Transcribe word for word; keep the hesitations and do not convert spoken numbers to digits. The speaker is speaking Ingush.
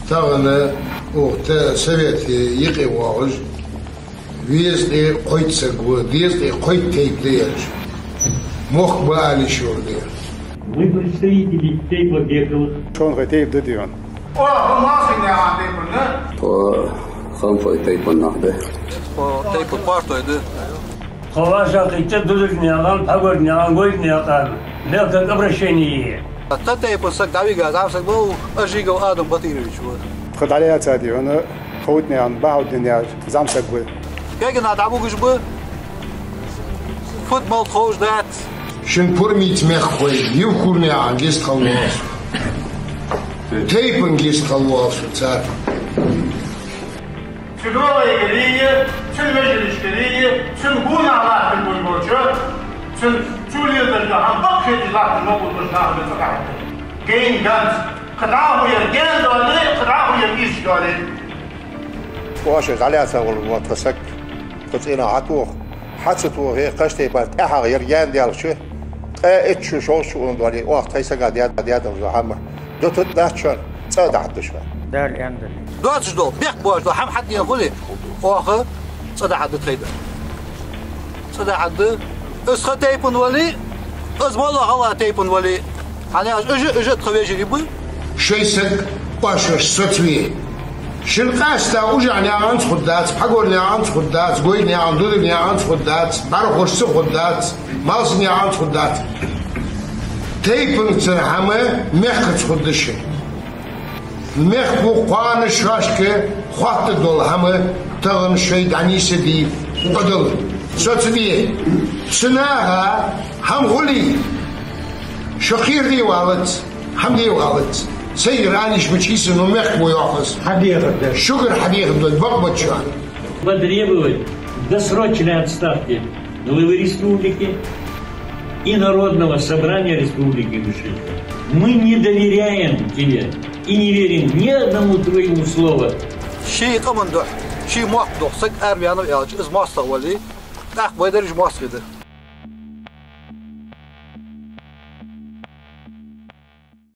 Тахан укх совете юкъе воагӀаш везткъеи кхойтта саг ва, дезткъеи кхойтта тайпа да ераш. Мохк ба ала йиш йолаш да. Мы представители тейпа Бековых. Шоана хай тайпа да дийна. О, хӀама сине а тайпан да. О, хамфой тайпан нах да. О, тайпа партой да. Хаважа хитта дудурни алан, пагорни алан, гойни алан. Мелкое обращение. Тха тайпан саг дӀавига зӀамсаг ва, Ажигов Адам Батырович ва. Тха дӀалаьца дийна, Ховтнаькъан Бахьаудин яхаш зӀамсаг ва. Кегий нах дӀабугаш ба, фуд-малад ховш дац. Шун пурмийца мехкахой, Евкурнаькъан гест хала воалаш. Тайпан гест хала воалаш цар. Цу долагӀари, цун межлисашкари, цун гонахьа латташ болча, цун цу леладеш дола хӀама бакъ хеташ латташ ма болча наха беса хьахьекха. Гайна ганз, кхы дӀахо ер гаьна доале, кхы дӀахо ер ийрча доале. Оаш дӀалаьца вола мо тха саг, тха цӀенах хьатоха, хьа ца тохе, кхыча тайпан тӀехьагӀа ер гаьна даьлча, ткъаь итт шу, шовзткъа шу ун доале, оаха тхай сага даь-, даь дола хӀама дутаргдац шоана, цӀа а дахьаргда шоана. Дар яндали. Доацаш дола, бехк боацаш дола хӀама хьадена хуле, оаха цӀа дахьаргда тхоай дар. ЦӀа дахьаргда. Из тха тайпан вале, из моллагӀа хала тайпан вале. ХӀана аьлча уж а, уж а тха вежарий ба. Шоай саг, оаш соцаве. Шун къаьстта Ужахьнаькъанца хургдац, Пхьагорнаькъанца хургдац, Гойнаькъан, Дудурнаькъанца хургдац, БӀарахошца хургдац, Малсанаькъанца хургдац. Тайпанца хӀама мехкаца хургда шун. Мехка кхоана шоашка хатта дола хӀама тахан шоай дӀанийсде Ӏодала. Соцаве. Цу наха хӀама хуле, шо кхераде валац. ХӀама де валац. Сайгара ала йиш мича йисана, ну, мехка мо йоах аз. Хьадехаргда. Шугара хьадехаргда, бакъ ба шоана. Потребовать досрочной отставки главы республики и Народного собрания Республики Ингушетия. Мы не доверяем тебе и не верим ни одному твоему слову. Ший къаман духьа, ший мохк духьа саг араваьннав аьлча, из моастагӀа вале, тӀаккха вай дар уж моастагӀий да.